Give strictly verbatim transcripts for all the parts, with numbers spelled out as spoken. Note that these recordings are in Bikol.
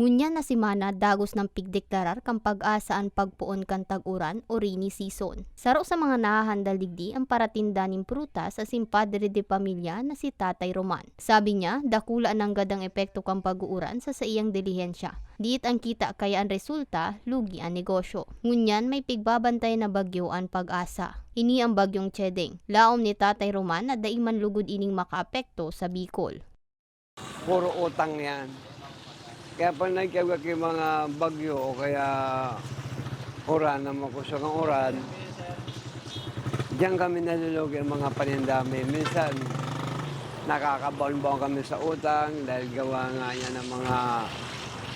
Ngunyan na semana, dagos nang pigdeklarar kan PAGASA an pagpoon kan tag-uran o rainy season. Saro sa mga nahahandal digdi an paratinda nin prutas asin padre de pamilya na si Tatay Roman. Sabi niya, dakula nanggad ang epekto kan pag-uuran sa saiyang dilihensya. Diit an kita kaya an resulta, lugi an negosyo. Ngunyan may pigbabantayan na bagyo an PAGASA. Ini ang bagyong Chedeng. Laom ni Tatay Roman na dai man lugod ining makaapekto sa Bicol. Puro utang yan. Kaya pag nagkawak yung mga bagyo o kaya uran na makusog ang uran, diyan kami nalulugi ang mga panindami. Minsan, nakakabaon-baon kami sa utang dahil gawa nga yan ng mga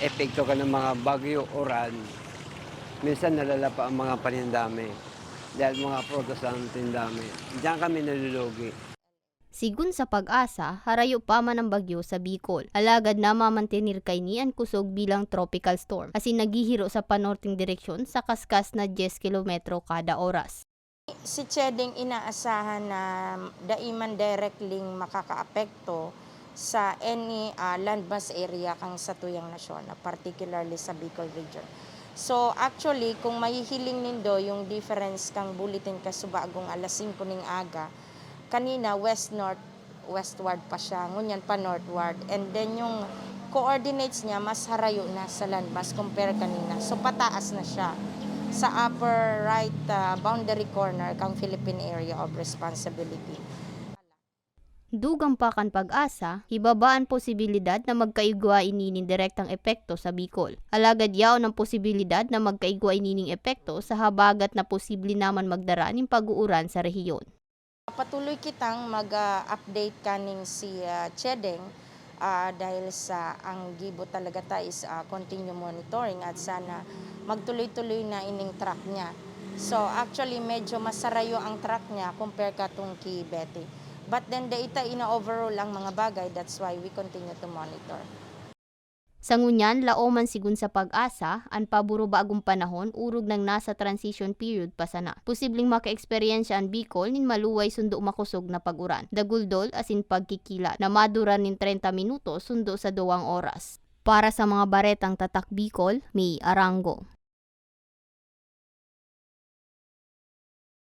epekto ka ng mga bagyo, uran. Minsan nalalapa ang mga panindami dahil mga prutas ang tindami. Diyan kami nalulugi. Sigun sa PAGASA, harayo pa man ang bagyo sa Bicol. Alagad namamantener kaini an kusog bilang tropical storm, asin naghihiro sa panorteng direksyon sa kaskas na dyes kilometro kada oras. Si Chedeng inaasahan na dai man directly makakaapekto sa any ah, landmass area kang satuyang nasyon, ah, particularly sa Bicol region. So actually, kung mahihiling nindo yung difference kang bulletin kasubagong alas singko ning aga, kanina west-north westward pa siya, ngunyan pa northward. And then yung coordinates niya, mas harayo na sa landmass compare kanina. So pataas na siya sa upper right ah, boundary corner kang Philippine Area of Responsibility. Dugang pa kan PAGASA, hibaba an posibilidad na magkaigwa ini nin direktang epekto sa Bicol. Alagad yaon an posibilidad na magkaigwa ini ning epekto sa habagat na posible naman magdara nin pag-uuran sa rehiyon. Patuloy kitang mag-update kaning si ah, Chedeng ah, dahil sa ang gibo talaga ta is ah, continue monitoring at sana magtuloy-tuloy na ining track niya. So actually medyo masarayo ang track niya compare katong ki Betty. But then dai ta ina-overrule ang mga bagay, that's why we continue to monitor. Sa ngunyan, laoman sigun sa PAGASA, an paburo-bagong panahon orog nang nasa transition period pa sana. Posibleng makaeksperyensya an Bicol nin maluway sundo makosog na pag-uran, daguldol asin pagkikilat na maduran nin trenta minutos sundo sa duwang oras. Para sa mga baretang Tatak Bicol, May Arango.